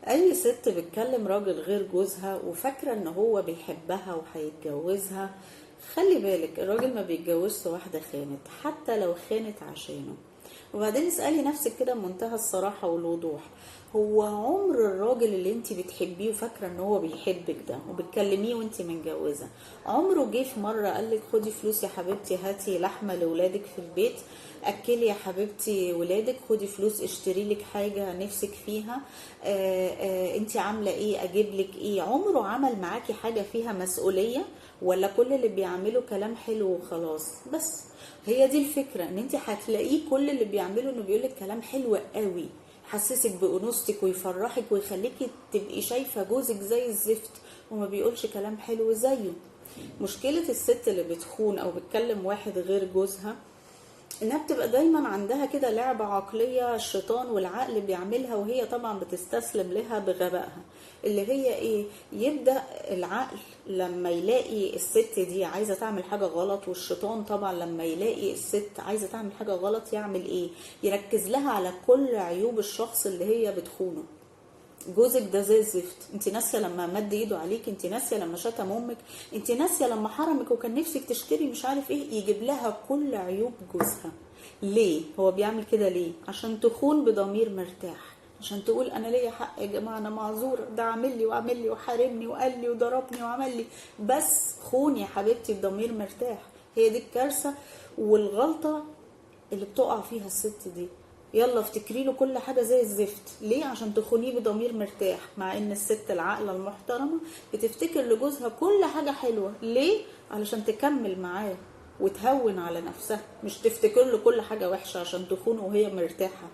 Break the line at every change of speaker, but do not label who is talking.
اي ست بتكلم راجل غير جوزها وفاكره ان هو بيحبها وهيتجوزها، خلي بالك الراجل ما بيتجوزش واحدة خانت، حتى لو خانت عشانه. وبعدين اسألي نفسك كده بمنتهى الصراحة والوضوح، هو عمر الراجل اللي انت بتحبيه وفاكرة ان هو بيحبك ده وبتكلميه وانت متجوزة، عمره جه في مرة قالك خدي فلوس يا حبيبتي هاتي لحمة لولادك في البيت، اكلي يا حبيبتي ولادك، خدي فلوس اشتري لك حاجة نفسك فيها، انت عاملة ايه، اجيب لك ايه؟ عمره عمل معاكي حاجة فيها مسؤولية، ولا كل اللي بيعمله كلام حلو وخلاص؟ بس هي دي الفكرة، ان انت هتلاقيه كل اللي بيعمله انه بيقولك كلام حلو قوي، يحسسك بأنوثتك ويفرحك ويخليكي تبقي شايفة جوزك زي الزفت وما بيقولش كلام حلو زيه. مشكلة الست اللي بتخون او بتكلم واحد غير جوزها انها بتبقى دايما عندها كده لعبة عقلية الشيطان والعقل بيعملها، وهي طبعا بتستسلم لها بغبائها، اللي هي ايه؟ يبدأ العقل لما يلاقي الست دي عايزة تعمل حاجة غلط، والشيطان طبعا لما يلاقي الست عايزة تعمل حاجة غلط يعمل ايه؟ يركز لها على كل عيوب الشخص اللي هي بتخونه. جوزك ده زي الزفت، انت ناسيه لما مد ايده عليك، انت ناسيه لما شتم امك، انت ناسيه لما حرمك وكان نفسك تشتري مش عارف ايه، يجيب لها كل عيوب جوزها. ليه هو بيعمل كده؟ ليه؟ عشان تخون بضمير مرتاح، عشان تقول انا ليا حق يا جماعة، انا معذوره، ده عامل لي وعامل لي وحارمني وقال لي وضربني وعمل لي، بس خون يا حبيبتي بضمير مرتاح. هي دي الكارثة والغلطة اللي بتقع فيها الست دي. يلا افتكري له كل حاجة زي الزفت، ليه؟ عشان تخونيه بضمير مرتاح. مع ان الست العاقلة المحترمة بتفتكر لجوزها كل حاجة حلوة، ليه؟ علشان تكمل معاه وتهون على نفسها، مش تفتكر له كل حاجة وحشة عشان تخونه وهي مرتاحة.